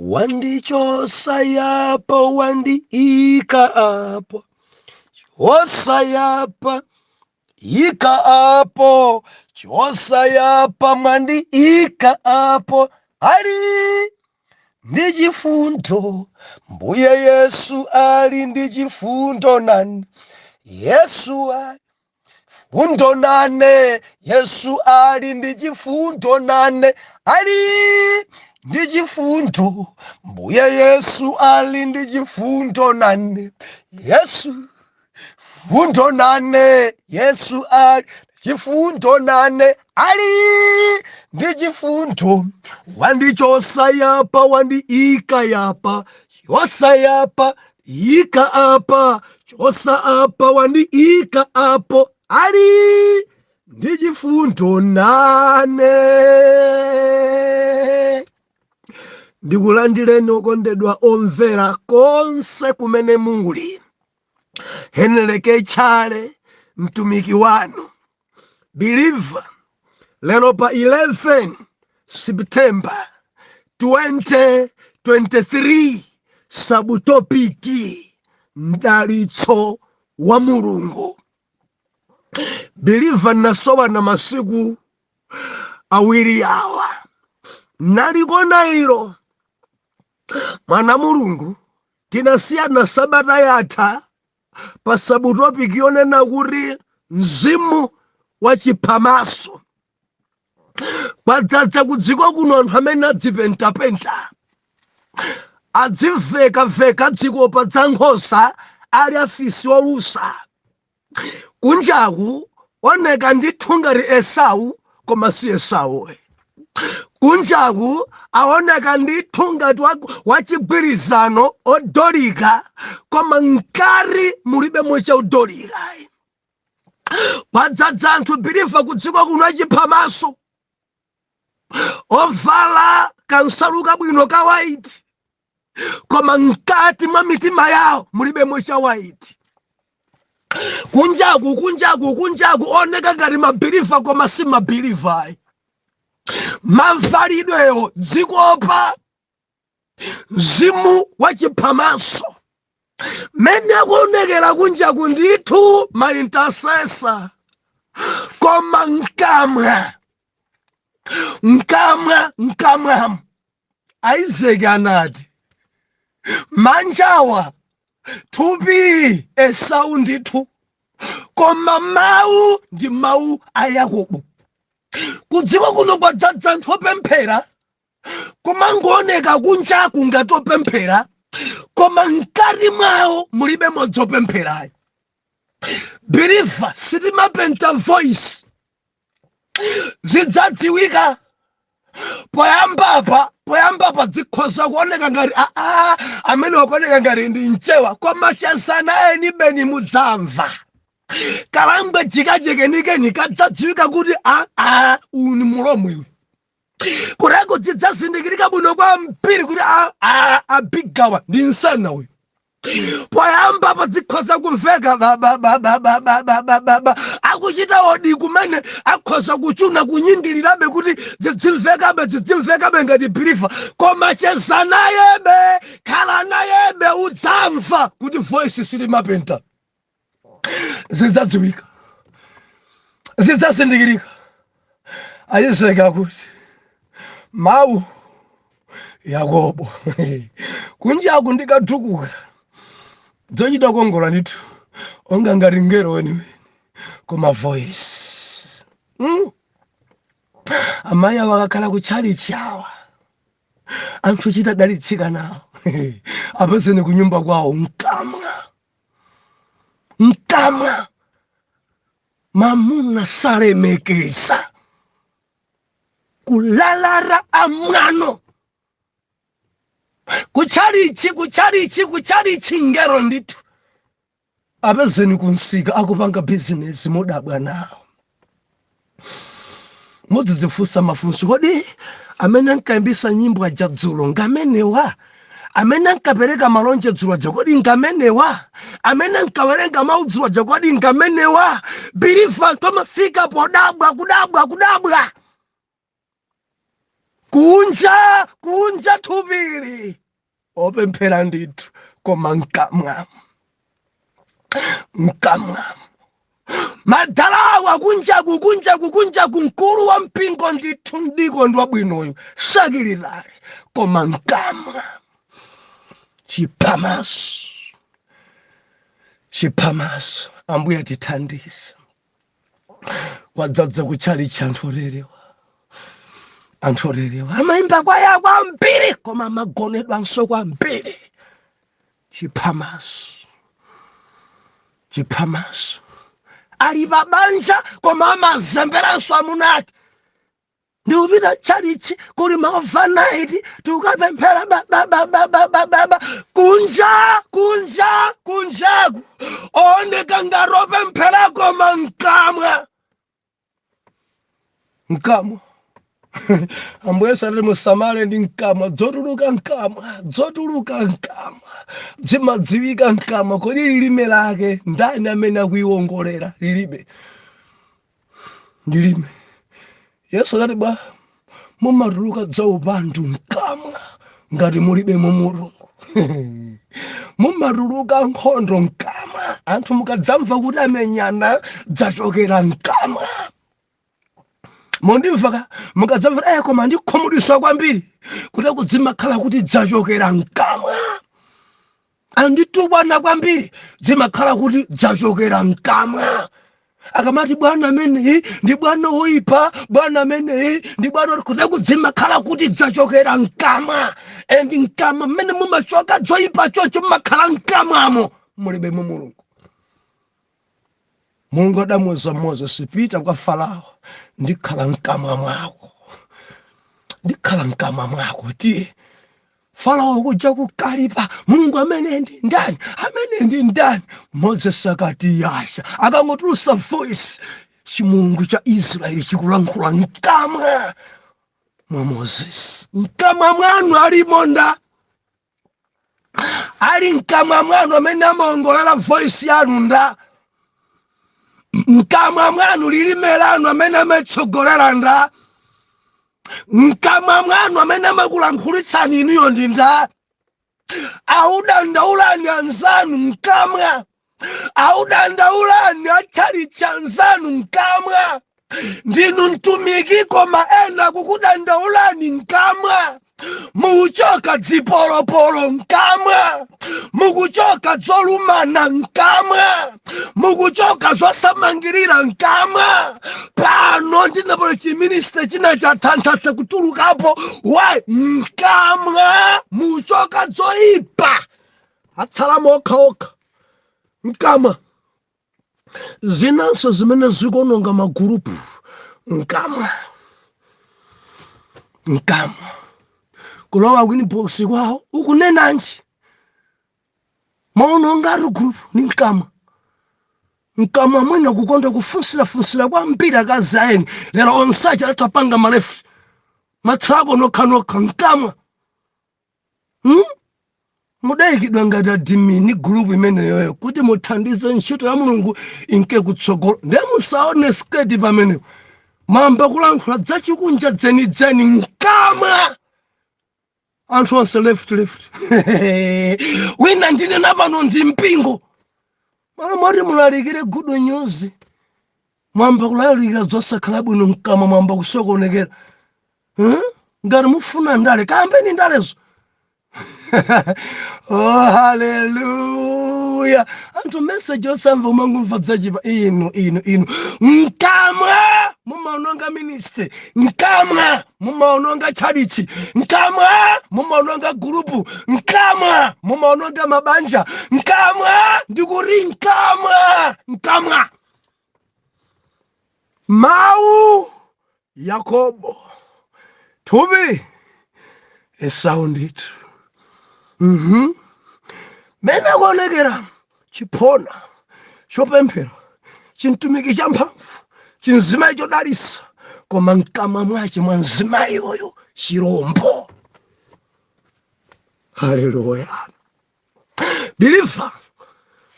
Wandichosa yapo, wandiika apo, chosa yapa, ika apo, chosa yapa, mwandiika apo. Ali ndi chifundo Mbuye Yesu, ali ndi chifundo nane Yesu, ali fundo nane Yesu, ali ndi chifundo nane, ali ndi chifundo Mbuye Yesu, ali ndi chifundo nane Yesu, fundo nane Yesu, ali chifundo nane, ali ndi chifundo. Wandichosa yapa, wandiika yapa, chosa yapa, ika apa, chosa apa, wandiika apo, ali ndi chifundo nane. Ndikulandireni okondedwa omvera konse kumene muli. Henry K Tchale, mtumiki wanu believer, lero pa 11 September 2023, subtopic mdalitso wa Mulungu. Believer, nasowana masiku awiri awa, nalikona ilo mwana Mulungu. Tinasiyana sabata yatha pa subtopic yonena kuti mzimu wachiphamaso. Kwadzadza ku dziko kuno anthu amene adzipentapenta, adzivekaveka dzikopa dza nkhosa, ali afisi olusa. Kunjaku oneka ndithu ngati Esau, koma si Esau. Kunjaku aoneka ndithu ngati wachigwirizano odolika, koma mkati mulibe mochaudolika. Kwadzadza anthu, believer, ku dziko kuno achiphamaso, ovala kansalu kabwino ka white, koma mkati mwa mitima yawo mulibe mocha white. Kunjaku, kunjaku, kunjaku oneka ngati mabeliever, koma si mabeliever. Mavalidwewo dzikopa, mzimu wachiphamaso. Mene akuonekera kunjaku ndithu maintercessor, koma mkamwa, mkamwa, mkamwamo. Isaac anati manjawa thupi Esau ndithu, koma mawu ndi mawu a Yakobo. Kudziko kuno kwadzadza anthu opemphera, kumangooneka kunjaku ngati opemphera, koma mkati mwawo mulibe modzi opempherayo. Believer, sitimapenta voice, zidzadziwika poyambapa. Poyambapa zikhoza kuoneka ngati aa, amene wakuoneka ngati ndi mchewa, koma chezana eni beni, mudzamva kalanguage kachekenikeni, kadzadziwika kuti aa, uyu ni Mulomwe uyu. Kureko zidzazindikirika bwino kwambiri kuti a abigawa ndi msana uyu. Poyamba padzikhoza kumveka ba ba ba ba ba ba ba ba ba ba, akuchita odi kumene akhoza kuchuna kunyindilirabe kuti zidzimvekabe, zidzimvekabe ngati believer, koma cheza nayebe, khala nayebe, udzamva kuti voice silimapenta. Zidzadziwika, zidzazindikirika. Ayiseka kuti mawu Yakobo, kunjaku ndikatukuka dzochita kongola ndithu, onga ngati ngero weniweni, koma voice. Amayi awo akakhala kutchalichi awa, anthu chita dalitsika nawo, apezeni kunyumba kwawo mkamwa, mkamwa mamuna salemekeza, kulalara amwano. Kutchalichi, kutchalichi, kutchalichi ngero ndithu, apezeni kunsika akupanga bizinesi, mudabwa nawo, mudzidzifunsa mafunso: kodi amene ankayimbisa nyimbo aja dzulo ngamenewa? Amene ankapereka malonje dzulo aja, kodi ngamenewa? Amene ankawerenga mawu dzulo aja, kodi ngamenewa? Believer, anthu amafika podabwa, kudabwa, kudabwa. Kunja kunja thupili opemphera ndithu, koma mkamwa, mkamwa madalawa kunjaku, kunjaku, kunjaku, mkulu wa mpingo ndithu, mdiko ndi wabwinoyo, sakilitale, koma mkamwa chiphamaso, chiphamaso. Ambuye tithandize. Kwadzadza kutchalichi anthu oterewa, anthu oterewa amayimba kwaya kwambiri, koma amagonedwanso kwambiri. Chiphamaso, chiphamaso. Ali pa banja koma amazemberanso amuna ake. Ndikupita tchalichi, kuli ma overnight, tikukapemphera babababababa. Kunja kunja kunjaku oneka ngati opemphera, koma mkamwa, mkamwa. Ambuye sati musamale ndi mkamwa. Dzotuluka mkamwa, dzotuluka mkamwa zimadziwika mkamwa. Kodi lilime lake ndani amene akuiwongolera? Lilime, lilime. Yesu akati bwa mumatuluka dzaupandu mkamwa ngati mulibe mu Mulungu. Mumatuluka nkhondo mkamwa. Anthu mukadzamva kuti amenyana, dzachokera mkamwa. Mondimva ka? Mukadzamva koma ndikhumudwisa kwambiri, kuti kudzimakhala kuti dzachokera mkamwa. Anditukwana kwambiri, zimakhala kuti dzachokera mkamwa. Akamati bwana ameneyi ndi bwana woipa, bwana ameneyi ndi bwana, kuti kudzimakhala kuti dzachokera mkamwa. And mkamwa mmene mumachoka dzoipa chocho, mumakhala mkamwamo mulibe mu Mulungu. Mulungu adamuwuza Moses, "Pita kwa Farao, ndikhala mkamwa mwako, ndikhala mkamwa mwako." Tiye Farao kuja kukalipa, "Mulungu amene ndi ndani? Amene ndi ndani?" Moses akati yasha, akangotulusa voice, chimulungu cha Israeli chikulankhula mkamwa mwa Moses. Mkamwa mwanu alimonda ali mkamwa mwanu amene amaongolera voice yanu nda mkamwa mwanu? Lilime lanu amene amatsogolera nda mkamwa mwanu? Amene amakulankhulitsani inuyo ndi nda? Audandaulani anzanu mkamwa, audandaulani atchalichi anzanu mkamwa. Ndinu mtumiki koma ena kukudandaulani mkamwa. Mukuchoka dzipolopolo mkamwa, mukuchoka dzolumana mkamwa, mukuchoka zosamangirira mkamwa. Pano ndinapola chiministry china chathanthata kutulukapo wa mkamwa muchoka dzoipa, atsalamo okhaokha mkamwa. Zinanso zimene zikuononga magulupu, mkamwa, mkamwa. Kulowa ku inbox kwawo, ukunenanji? Maononga ari group ni mkamwa, mkamwa. Mwina kukonda kufunsirafunsira kwambiri akazi aeni, lero onsachi atatapanga malefu matsalako nokhanokha mkamwa, Mudayikidwa ngati admin group imeneyoyo kuti muthandize ntchito ya Mulungu inke kutsogolo, ndiye musaone sketi pamenepo, mamba kulankhula dzachikunja dzenidzeni mkamwa. Anthu onse left, left. Wina ndinena pano ndi mpingo, malo moti mulalikire good news, mwamba kulalikira zosakhala bwino mkamwa, mwamba kusokonekera. Ngati mufuna ndale, kambeni ndalezo. Oh, haleluya! Anthu message osamva, umangumva dzachipa. Inu, inu, inu, mkamwa mumaononga ministry, mkamwa mumaononga tchalichi, mkamwa mumaononga gulupu, mkamwa mumaononga mabanja, mkamwa. Ndikuti mkamwa, mkamwa. Mawu Yakobo, thupi Esau ndithu. Mene akuonekera chiphona chopemphera, chimtumiki cha mphamvu, chinzimayi chodalisa, koma mkamwa mwache mwa mzimayi uyu chirombo. Haleluya! Believer,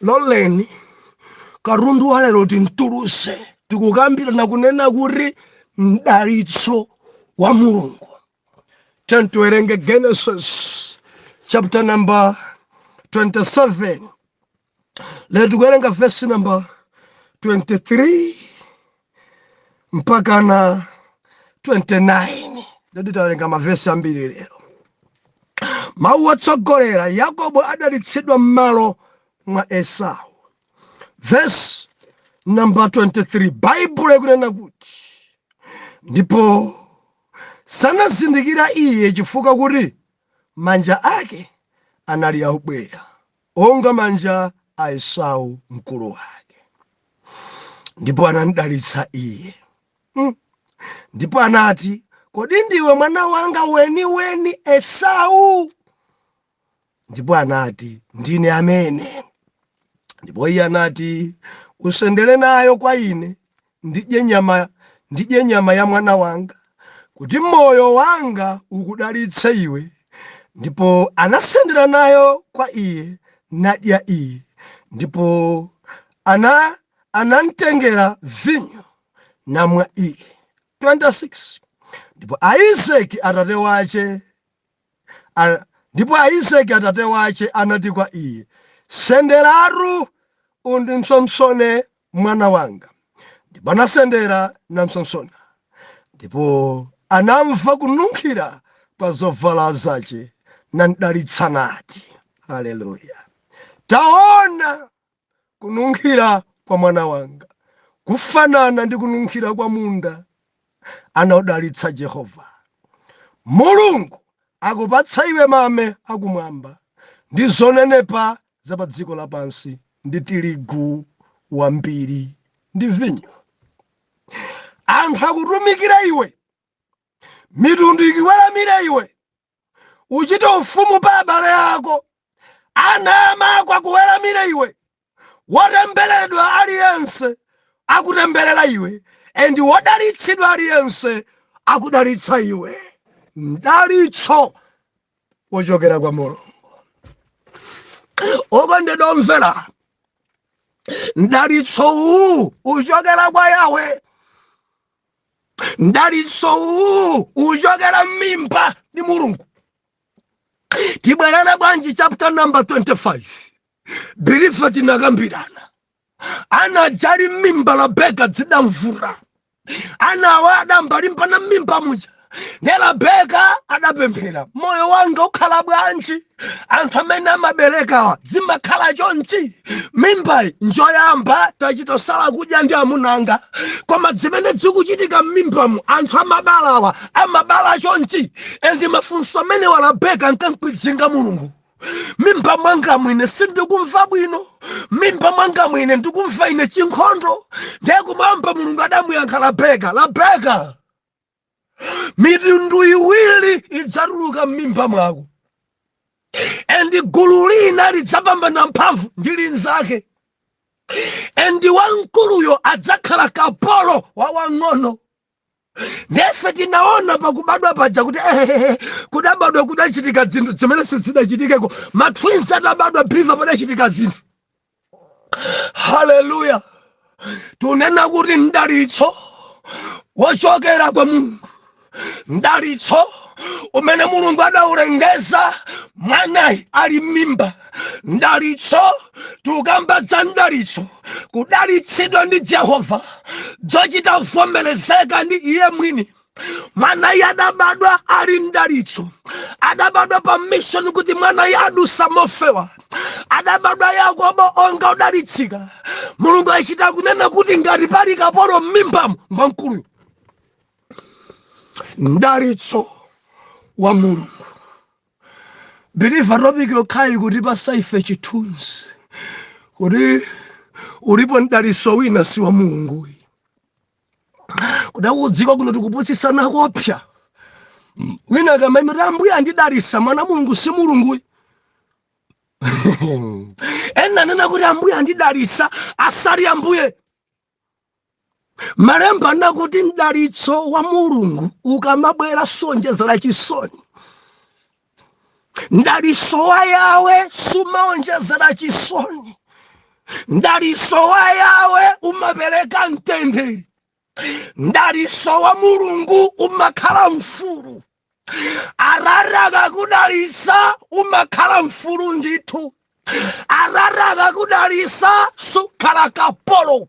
loleni katundu wa lero timtuluse. Tikukambirana kunena kuti mdalitso wa Mulungu. Tiwerenge Genesis chapter number 27. Lero tikuwerenga verse number 23 mpaka na 29. Lero tawerenga mavesi ambiri lero. Mawu otsogolera: Yakobo adalitsidwa m'malo mwa Esau. Verse number 23, Baibulo ikunena kuti, "Ndipo sanazindikira iye, chifukwa kuti manja ake anali aubweya onga manja a Esau mkulu wake. Ndipo anamdalitsa iye." Ndipo anati, "Kodi ndiwe mwana wanga weniweni Esau?" Ndipo anati, "Ndine amene." Ndipo iye anati, "Usendere nayo kwa ine, ndidye nyama, ndidye nyama ya mwana wanga, kuti moyo wanga ukudalitse iwe." Ndipo anasendera nayo kwa iye, nadya iye. Ndipo anamtengera vinyo, namwa iye. 26 Ndipo Isaki atate wace anati kwa iye, "Senderatu undipsompsone, mwana wanga." Ndipo anasendera nampsompsona. Ndipo anamva kununkhira kwa zovala zace, namdalitsa nati, haleluya, "Taona, kununkhira kwa mwana wanga kufanana ndi kununkhira kwa munda anaudalitsa Jehova. Mulungu akupatsa iwe mame akumwamba ndi zonenepa za pa dziko lapansi, ndi tirigu wambiri ndi vinyo. Anthu akutumikira iwe, mitundu ikuweramira iwe, uchite ufumu pa abale ako, ana amako akuweramira iwe. Wotembereredwa aliyense akutemberera iwe, and wodalitsidwa aliyense akudalitsa iwe. Mdalitso wochokera kwa Mulungu. Okondedwa omvera, mdalitso uwu uchokera kwa Yawe. Mdalitso uwu uchokera m'mimba ndi Mulungu. Tibwerere bwanji chapter number 25, believer? Tinakambirana ana ajali m'mimba Rabeka zidamvura. Anawa adambalimbana m'mimba muja, ne Rabeka adapemphera, "Moyo wanga ukhala bwanji? Anthu amene amaberekawa zimakhala chonchi? Mimbayi njoyamba, tachitosala kudya ndi amunanga, koma zimene zikuchitika m'mimbamu, anthu amabalawa amabala chonchi?" And mafunso amene wa Rabeka nkankwidzinga Mulungu, "Mimba mwanga mwine sindikumva bwino, mimba mwanga mwine ndikumva ine chinkhondo." Ndiye kumwamba Mulungu adamuyankha Rabeka, "Rabeka, mitundu iwiri idzatuluka m'mimba mwako, and gulu lina lidzapambana mphamvu ndi linzake, and wamkuluyo adzakhala kapolo wa wang'ono." Nefe tinaona pakubadwa paja kuti ehehe, kudabadwa kudachitika zinthu zimene sizidachitikeko. Ma twins adabadwa, believer, padachitika zinthu. Haleluya! Tunena kuti mdalitso wochokera kwa Mulungu, mdalitso umene Mulungu adawulengeza mwanayi ali m'mimba. Mdalitso, tikukamba za mdalitso, kudalitsidwa ndi Jehova, zochita kuvomerezeka ndi iye mwini. Mwanayi adabadwa ali mdalitso, adabadwa pa mission kuti mwanayi adusa mofewa. Adabadwa Yakobo onga udalitsika. Mulungu achita kunena kuti ngati pali kapolo m'mimbamo, ngwamkuluyo. Mdalitso wa Mulungu, believer, topic yokhayi kuti pasaife chithunzi kuti ulipo mdalitso wina si wa Mulunguyi. Kudakudziko kuno tikupusisana kopsa. Wina akamaima, "Ambuye andidalitsa," mwana Mulungu si Mulunguyi. Ena anena kuti, "Ambuye andidalitsa," asali Ambuye. Malemba anakuti mdalitso wa Mulungu ukamabwera sonjezera chisoni. Mdalitso wa Yawe sumaonjezera chisoni. Mdalitso wa Yawe umapereka mtendere. Mdalitso wa Mulungu umakhala mfulu. Atate akakudalisa umakhala mfulu ndithu. Atate akakudalisa sukhala kapolo.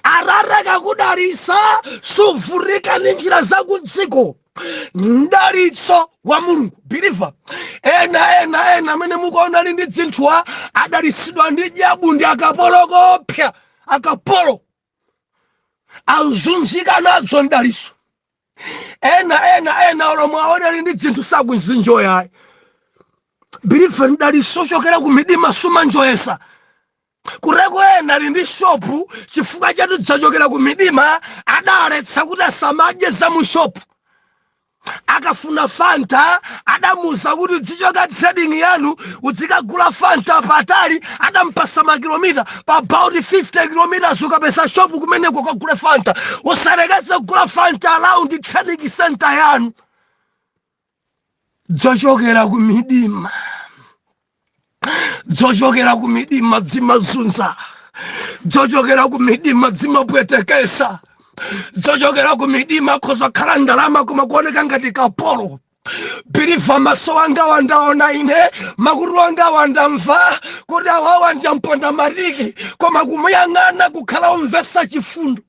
Atate akakudalisa suvutika ndi njira za kudziko. Mdalitso wa Mulungu, believer, ena ena ena amene mukuona ali ndi dzinthuwa adalisidwa ndi dyabu, ndi akapolo kopya, akapolo azunzika nadzo mdaliso. Ena ena ena olomwe aone ali ndi dzinthu sakuzinjoya. Believer, mdaliso ochokera ku midima sumanjoyesa. Kureko ena ali ndi shopu, chifukwa chatu dzachokera ku midima, adaletsa kuti asamadye za mu shopu. Akafuna Fanta, adamuza kuti dzichoka trading yanu udzikagula Fanta patali. Adampasa makilomita pa about 50 kilometers, ukapeza shopu kumeneko ukagule Fanta, usalekeze kugula Fanta around trading center yanu. Dzochokera ku midima, dzochokera ku midima dzimazunza, dzochokera ku midima dzimapwetekesa, dzochokera ku midima khozakhala ndalama koma kuoneka ngati kapolo. Believer, maso anga wandaona ine, makutu anga wandamva kuti awawa ndamponda matiki, koma kumuyang'ana kukhala umvesa chifundo.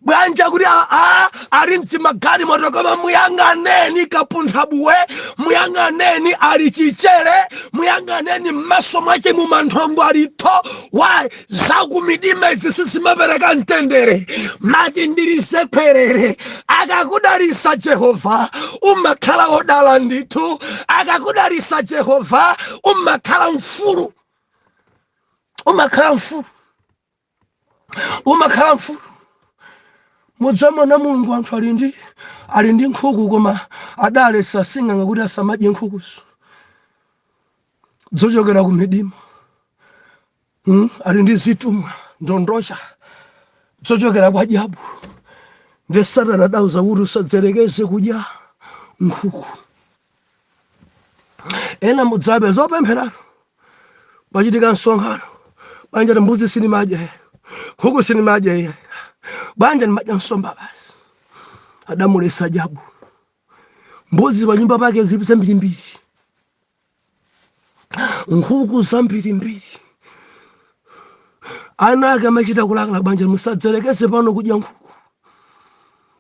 Bwanja kuti aa ali mdzimagali moto, koma muyang'aneni kapunthabuwe, muyang'aneni ali chichere, muyang'aneni m'maso mwache mumanthongo ali tho wa zakumidima. Izi sizimapereka mtendere. Mati ndilize khwerere, akakudalisa Jehova umakhala wodala ndithu. Akakudalisa Jehova umakhala mfulu, umakhala mfulu, umakhala mfulu. Mudzamona Mulungu, anthu ali ndi nkhuku, koma adaletsa sing'anga kuti asamadye nkhukuzo zochokera ku midima. Ali ndi zitumwa, ndondosha zochokera kwa jabu, ndi Satana adauza kuti usadzerekeze kudya nkhuku. Ena mudzabe zopempherano, pachitika msonkhano, banja mbuzi sinimadya, nkhuku sinimadya iye, banja ndimadya nsomba basi. Adamulesa jabu. Mbuzi pa nyumba pake zili zambirimbiri, nkhuku zambirimbiri. Ana ake amachita kulakala, banja musadzerekeze pano kudya nkhuku,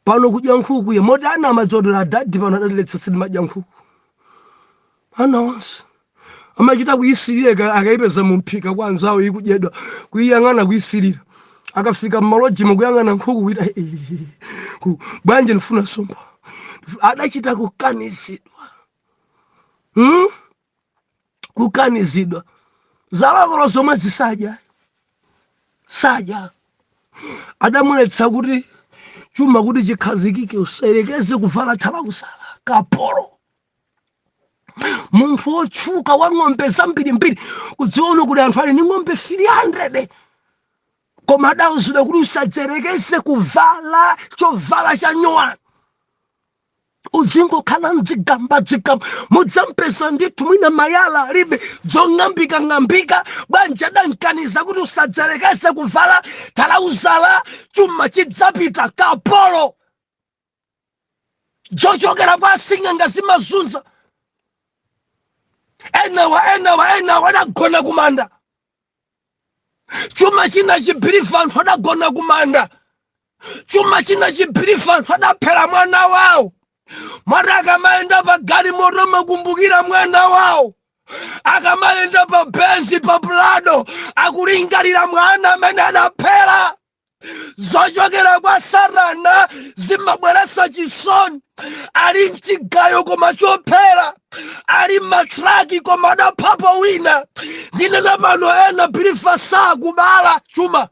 pano kudya nkhuku ye. Moti ana amadzodera, adadi pano adatiletsa, sitimadya nkhuku. Ana onse amachita kuyisirira akayipeza mumphika kwa anzawo ikudyedwa, kuyiyang'ana, kuyisirira. Akafika mmalojimo kuyang'ana nkhuku, kuita bwanji ndifuna nsomba. Adachita kukanizidwa, Kukanizidwa zalakolo zomwe zisadya sadya. Adamuletsa kuti chuma kuti chikhazikike usayerekeze kuvala thalausala. Kapolo, munthu wotchuka wa ng'ombe zambirimbiri, kudziona kuti anthu ali ndi ng'ombe 300, koma adauzidwa kuti usadzerekeze kuvala chovala cha nyuwani, uzingokhala mdzigamba dzigamba. Mudzampeza ndithu mwina mayala alibe, dzong'ambika-ng'ambika. Bwanji adankaniza kuti usadzerekeze kuvala talauzala, chuma chidzapita. Kapolo, zochokera kwa asing'anga zimazunza. Enawa enawa enawa adagona kumanda. Chuma china chi, believer, anthu adagona kumanda. Chuma china chi, believer, anthu adaphera mwana wawo. Mwati akamayenda pa galimoto makumbukira mwana wawo, akamayenda pa Benz, pa Prado, akulingalira mwana amene adaphera. Zochokera kwa Satana zimabweretsa chisoni. Ali mchigayo koma chophera, ali matraki koma adaphapo wina. Ndinena pano, ena, believer, sakubala chuma.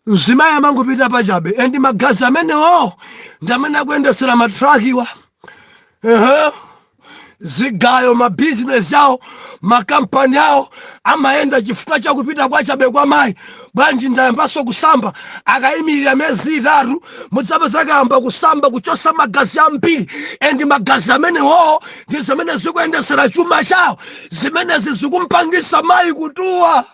Mzimayi amangopita pachabe, and magazi amenewo ndi amene akuyendesera matrakiwa. Ehe. Zigayo, mabizinesi awo, makampani awo amayenda chifukwa chakupita kwachabe kwa mayi. Bwanji ndayambanso kusamba? Akayimirira miyezi 3, mudzapeza kayamba kusamba, kuchosa magazi ambiri, and magazi amenewo ndi zimene zikuyendesera chuma chawo. Zimenezi zikumpangisa mayi kutuwa.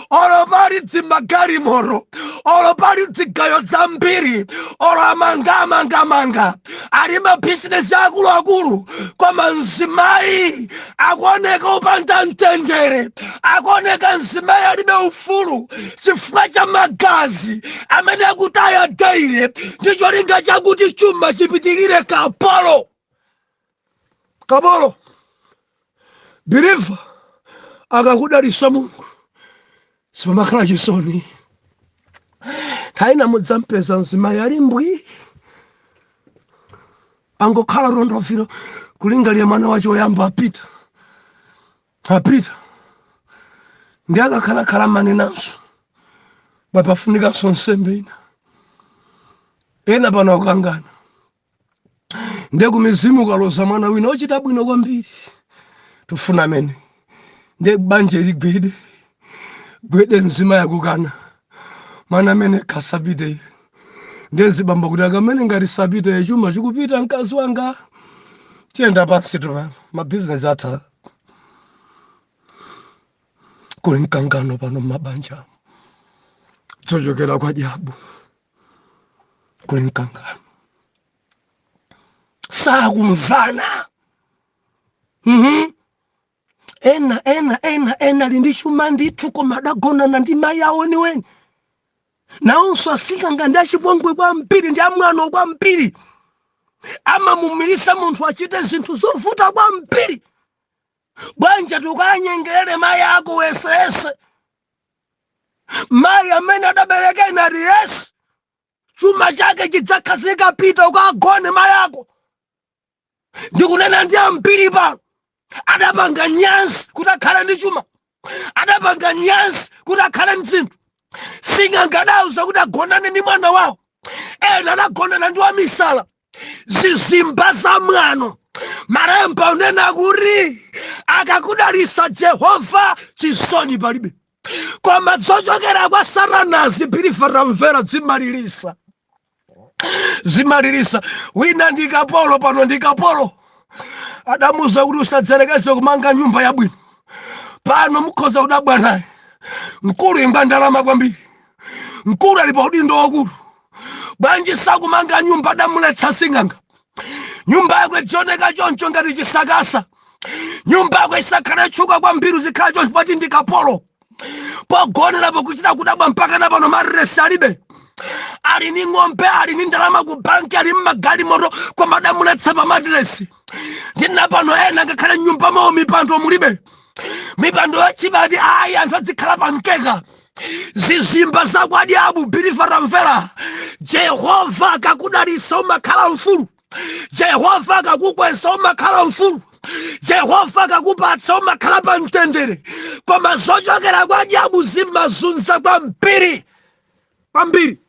Olo pali dzimagalimoto, olo pali dzigayo dzambiri, olo amangamangamanga, ali mabizinesi akuluakulu, koma mzimayi akuoneka upanda mtendere, akuoneka mzimayi alibe ufulu chifukwa cha magazi amene akutaya daily ndi cholinga chakuti chuma chipitirire. Kapolo, kapolo. Believer, akakudalisa Mulungu sipamakhala chisoni. Nthawi mudzampeza mzimayi ali mbwi, angokhala rondofiro, kulingalira mwana wacho woyamba apita, apita, ndi akakhalakhala manenanso bapafunikanso nsembe ina. Ena pano akukangana, ndiye kumizimu ukaloza mwana wina ochita bwino kwambiri, tufuna amene, ndiye banja ligwede gwede. Mzima yakukana mwana amene kasapite iye, ndiye zibambo kuti akamene ngati sapite, chuma chikupita, mkazi wanga tiyenda pansi tu, mabizinesi atha. Kuli mkangano pano mmabanja zochokera kwa jabu. Kuli mkangano, sakumvana. Ena ena ena ena ali ndi chuma ndithu, koma adagonana ndi mayi awo eniweni. Nawonso asing'anga ndi achipongwe kwambiri, ndi amwano kwambiri, amamumirisa munthu achite zinthu zovuta kwambiri. Bwanja tukanyengerere mayi ako wesese, mayi amene adabereka inati yesu, chuma chake chidzakhazika. Pita ukagone mayi ako. Ndikunena ndi ambiri pano adapanga nyansi kuti akhale ndi chuma, adapanga nyansi kuti akhale ndi zinthu. Sing'anga adauza kuti agonane ndi mwana wawo. Ena adagonana ndi wamisala, zizimba za mwano. Malemba unena kuti akakudalisa Jehova, chisoni palibe, koma zochokera kwa satanazi, believer tamvera, zimalilisa, zimalilisa. Wina ndi kapolo pano, ndi kapolo, adamuza kuti usadzerekeze kumanga nyumba yabwino. Pano mukhoza kudabwa naye, mkulu ingwa ndalama kwambiri, mkulu ali pa udindo wakulu. Bwanji sakumanga nyumba? Adamuletsa sing'anga. Nyumba yako idzioneka choncho ngati chisakasa, nyumba yako isakhale tchuka kwambiri, uzikhala choncho pati ndi kapolo. Pogonerapo kuchita kudabwa, mpaka na pano matiresi alibe. Ali ni ng'ombe, ali ni ndalama ku banki, ali mmagalimoto, koma adamuletsa pa matiresi. Ndina pano ena ngakhale nyumba mwawo mipando mulibe, mipando yachibati ayi, anthu adzikhala pa mkeka. Zizimba zakwadiabu. Believer tamvera, Jehova akakudalisa umakhala mfulu, Jehova akakukweza umakhala mfulu, Jehova akakupatsa umakhala pa mtendere, koma zochokera kwa diabu zimazunza kwambiri kwambiri.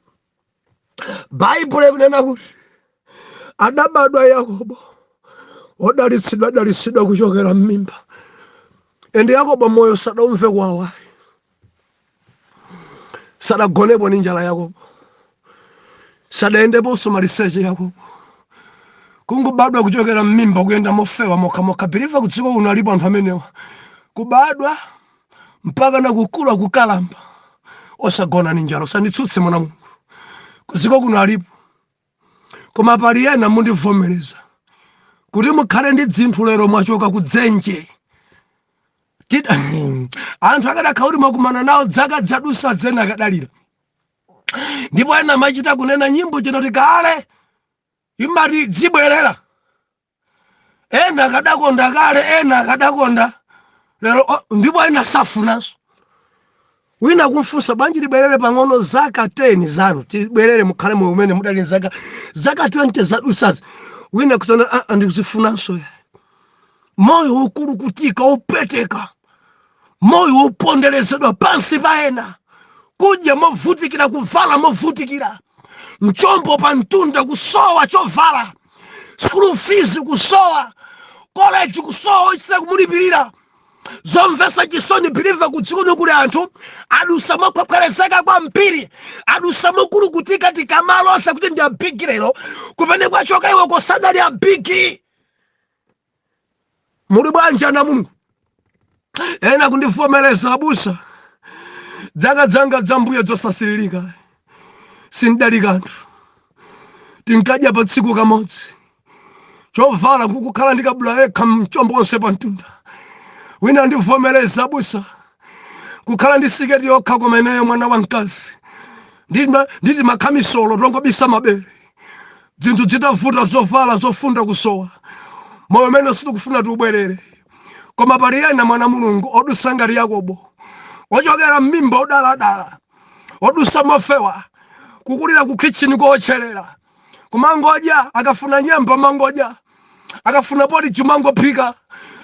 Baibulo ikunena kuti adabadwa Yakobo wodalitsidwa, adalitsidwa kuchokera m'mimba. And Yakobo moyo sadaumve kwawa, sadagonepo ni njala Yakobo, sadayendeponso maliseche Yakobo, kungobadwa kuchokera m'mimba kuyenda mofewa mokhamokha. Believer, kudziko kuno alipo anthu amenewa, kubadwa mpaka na kukula, kukalamba, osagona ni njala. Usanditsutse, mwana Mulungu, kudziko kuno alipo. Koma pali ena mundivomereza kuti mukhale ndi dzinthu lero, mwachoka kudzenje. Anthu akadakhala kuti mwakumana nawo dzaka dzadusa dzena, akadalira. Ndipo ena amachita kunena nyimbo chinoti kale imati dzibwerera. Ena akadakonda kale, ena akadakonda lero, oh, ndipo ena safunanso. Wina kumfunsa, bwanji tibwerere pang'ono zaka 10 zanu, tibwerere mukhale moyo umene mudali zaka 20 zadusazi? Wina kusana, ah, ndikuzifunanso moyo wokulukutika, wopweteka, moyo woponderezedwa pansi pa ena, kudya movutikira, kuvala movutikira, mchombo pa mtunda, kusowa chovala, school fees kusowa. College kusowa ochita kumulipirira. Zomvetsa chisoni, believer, kudziko kuli anthu adusa mokhwekhwerezeka kwambiri, adusa mokulukutika. Tikamalosa kuti ndi a big lero, kumene kwachoka iwe kosadali a big. Muli bwanji, ana Mulungu? Ena kundivomereza, abusa, dzaka dzanga dzambuyo zosasililika, sindali kanthu, tinkadya pa tsiku kamodzi, chovala nkukukhala ndi kabula yekha mchombo onse pa mtunda. Wina andivomereza, abusa, kukhala ndi siketi yokha kumeneyo, mwana wamkazi, nditi makhamisolo tongobisa mabere, zinthu zitavuta, zovala zofunda kusowa. Moyo umene sitikufuna tiubwerere, koma pali ena, mwana Mulungu, odusa ngati Yakobo, ochokera m'mimba odaladala, odusa mofewa, kukulira ku kitchen kootcherera, kumangodya akafuna nyemba mangodya, akafuna porridge mangophika,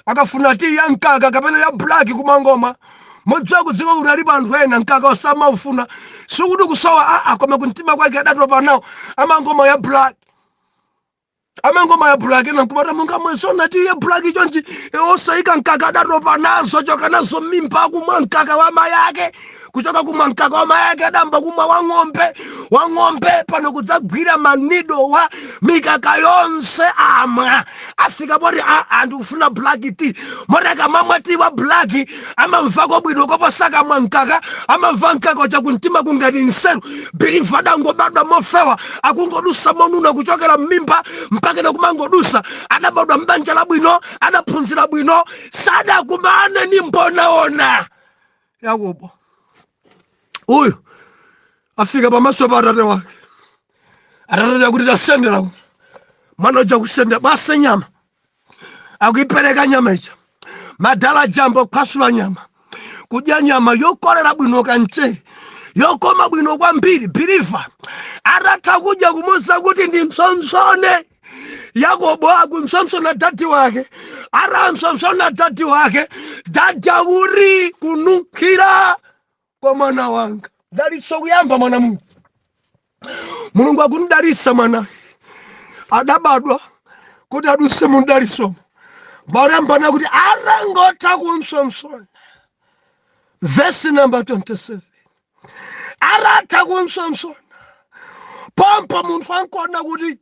akafuna tiyi ya mkaka kapena ya black kumangomwa. Mudziwa kudziko kuti alipo anthu ena mkaka osamaufuna, sikuti kusowa, aa, koma kumtima kwake adatopa nawo, amangomwa ya black, amangomwa ya black. Na nkumata munga mwezona tiyi ya black chonchi, osayika mkaka, adatopa nazo, choka nazo mmimba kumwa mkaka wa mayake. Kuchoka kumwa mkaka wa mayake, adamba kumwa wa ng'ombe, wa ng'ombe pano kudzagwira manido wa mikaka yonse amwa, afika poti anthu kufuna black tea. Moti akamamwa tea wa black amamvako bwino koposa akamwa mkaka, amamva mkaka uja kumtima kungati nseru. Believer, adangobadwa mofewa, akungodusa monuna kuchokera mmimba mpaka na kumangodusa. Adabadwa mbanja labwino, adaphunzira bwino, sadakumane ni mbonaona. Yakobo uyu afika pamaso pa atate wake. Atate akuti, "Tasendera kuno." Mwana uja kusendera, bwase nyama, akuipereka nyama ija, madala jambo kukhwasula nyama, kudya nyama yokolera bwino, kamchere yokoma bwino kwambiri. Believer, atatha kudya, kumuza kuti ndi msomsone. Yakobo akumsomsona daddy wake. Atamsomsona daddy wake, daddy akuti, "Kununkhira kwa mwana wanga." Dalitso kuyamba, mwana Mulungu. Mulungu akumdalitsa mwana, adabadwa kuti aduse mu mdalitsomo. Malembana kuti atangotha kumsomsona, verse number 27, atatha kumsomsona pompo munthu ankuona kuti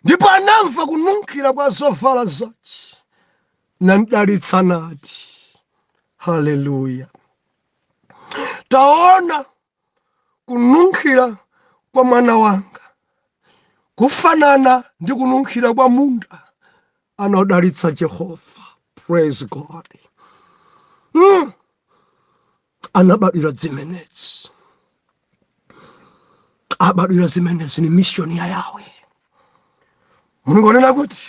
ndipo anamva kununkhira kwa zovala zace, namdalitsa nati, "Haleluya, taona kununkhira kwa mwana wanga kufanana ndi kununkhira kwa munda anodalitsa Jehova." Praise God. Anabadwira zimenezi, abadwira zimenezi ni mission ya Yawe. Mulungu anena kuti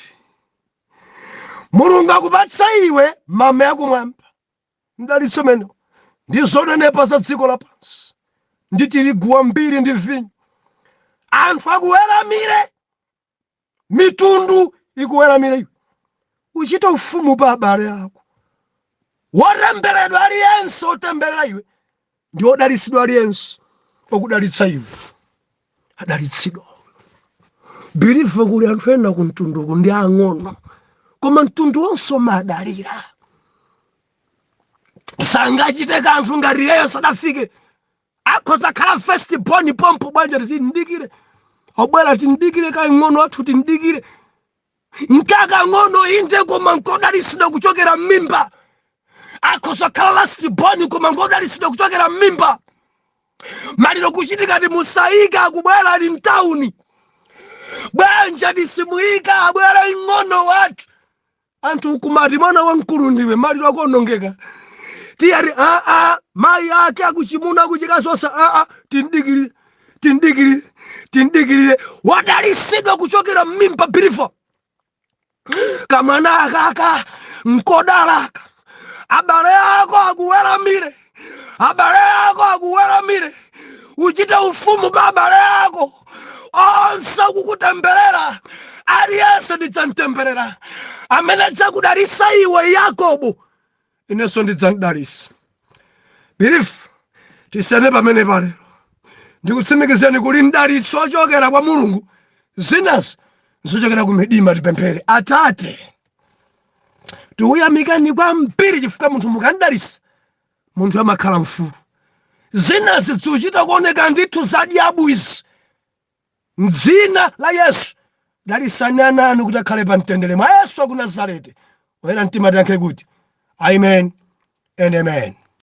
Mulungu akupatsa iwe mame akumwamba, mdalitso mene ndi zonenepa za dziko lapansi, ndi tirigu wambiri ndi vinyo. Anthu akuweramire, mitundu ikuweramire iwe, uchite ufumu pa abale ako. Wotemberedwa aliyense otemberera iwe, ndi wodalitsidwa aliyense okudalitsa iwe adalitsidwa. Believer, kuli anthu ena ku mtunduku ndi ang'ono, koma mtundu wonse umadalira. Sangachite kanthu ngati iyeyo sadafike. Akhoza khala first born pompo, bwanja tindikire obwera, tindikire kaing'ono athu, tindikire mkaka ng'ono inde, koma nkodalitsidwa kuchokera m'mimba. Akhoza khala last born, koma nkodalitsidwa kuchokera m'mimba. Maliro kuchitika, ti musayika, akubwera ali mtawuni, bwanja tisimuyika, abwera ng'ono wathu. Anthu nkumati, "Mwana wamkulu ndiwe, maliro akuonongeka." Tiyati aa, mayi ake akuchimuna, akuchikazi onse, aa, tindikirire, tindikirire, tindikirire. Wadalitsidwa kuchokera m'mimba. Believer, kamwana akaka nkodalaka. Abale ako akuweramire, abale ako akuweramire, uchite ufumu pa abale ako onse. Akukutemberera aliyense ndidzamtemberera, amene adzakudalitsa iwe Yakobo inenso ndidzamdalitsa. Believer, tisene pamene palero, ndikutsimikizeni kuli mdalitso ochokera kwa Mulungu, zinazi zochokera ku midima. Tipemphere. Atate, Tikuyamikani kwambiri chifukwa munthu mukandalisa, munthu amakhala mfulu. Zinazi zikuchita kuoneka ndithu zadyabu izi. Mdzina la Yesu, dalisani ana anu kuti akhale pa mtendere mwa Yesu wa ku Nazareti. Oyera mtima tiyankhe kuti amen and amen.